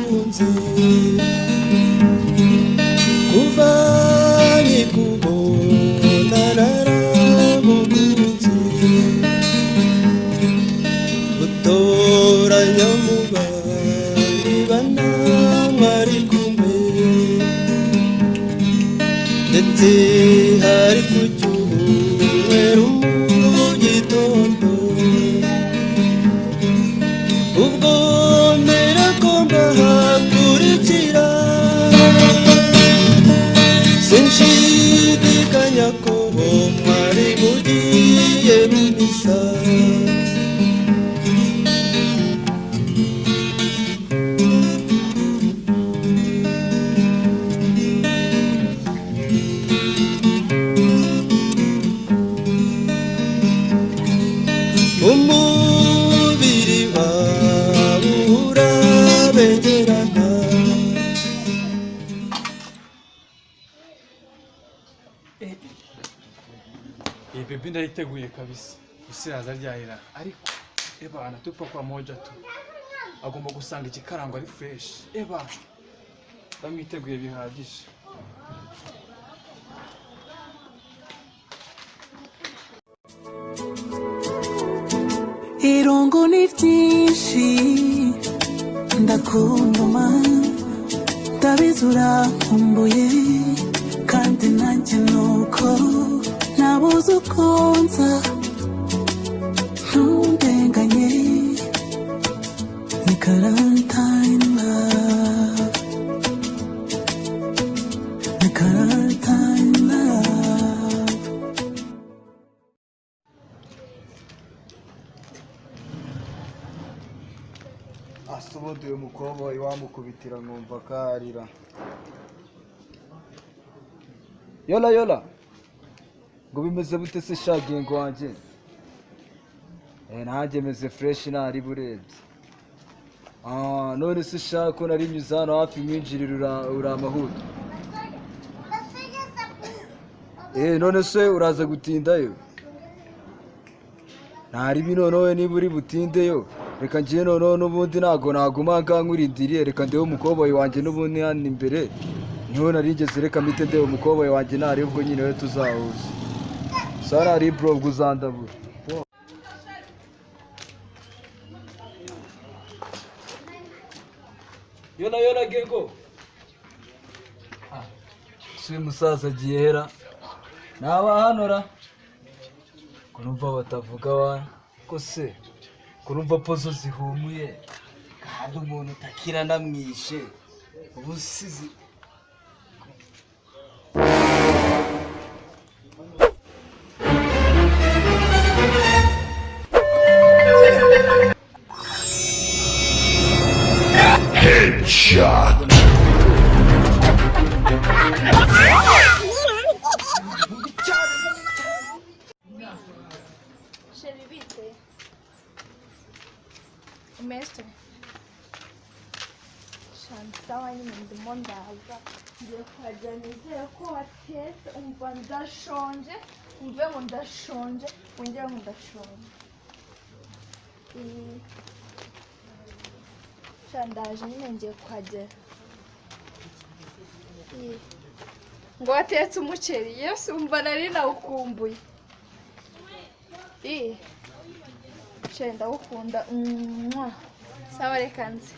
Naragukunze kuva nkikubona, naragukunze gutoranya mu bandi bana mwari kumwe, ndetse hari ku cyumweru mu gitondo, ubwo mbere ko mbahakurikira, sinshidikanya ko mwari mugiye mu misa. Umubiri wawe urabengerana. Iyi baby ndayiteguye kabisa. Gusa iraza ryarira, ariko eba tupa kwa moja tu, agomba gusanga igikarango ari fresh. Eba ndamwiteguye bihagije. Irungu ni ryinshi, ndakunduma, ndabizi urankumbuye, kandi nanjye nuko nabuze uko nza. Ntundenganye, ni quarantine love, ni quarantine love. Asubundi uyu mukobwa wamukubitira nkumva karira. Yola yola, ngo bimeze bute se shagingo wanjye? Nanjye meze fresh, ntari burebye. None se sha, ko nari nyuze hano hafi mwinjirira, ura amahuta? None se uraza gutindayo? Ntaribi. Noneho niba uri butindeyo, reka ngiye noneho. N'ubundi ntago naguma ngaha nkurindiriye. Reka ndebe umukoboyi wanjye, n'ubundi hano imbere niho nari ngeze. Reka mpite ndeba umukoboyi wanjye, ntari ubwo nyine we tuzahuza. Sawa, nari bro, ubwo uzandabura. Yola yola gego. Si uyu musaza agiye hera naba hano ra, ko numva batavuga wa, ko se ko numva pozo zihumuye kandi umuntu utakira ndamwishe ubusizi? Headshot. Chéri, bite? Umeze? Sawa nyine, ndimo ndaza, ngiye kuhagera. Nizere ko watetse. Umva, ndashonje, umve ngo ndashonje, wongere ngo ndashonje. Sha, ndaje nyine, ngiye kuhagera. Ngo watetse umuceri? Yesu, umva, nari nawukumbuye. Chéri, ndawukunda. Mwah. Sawa, reka nze.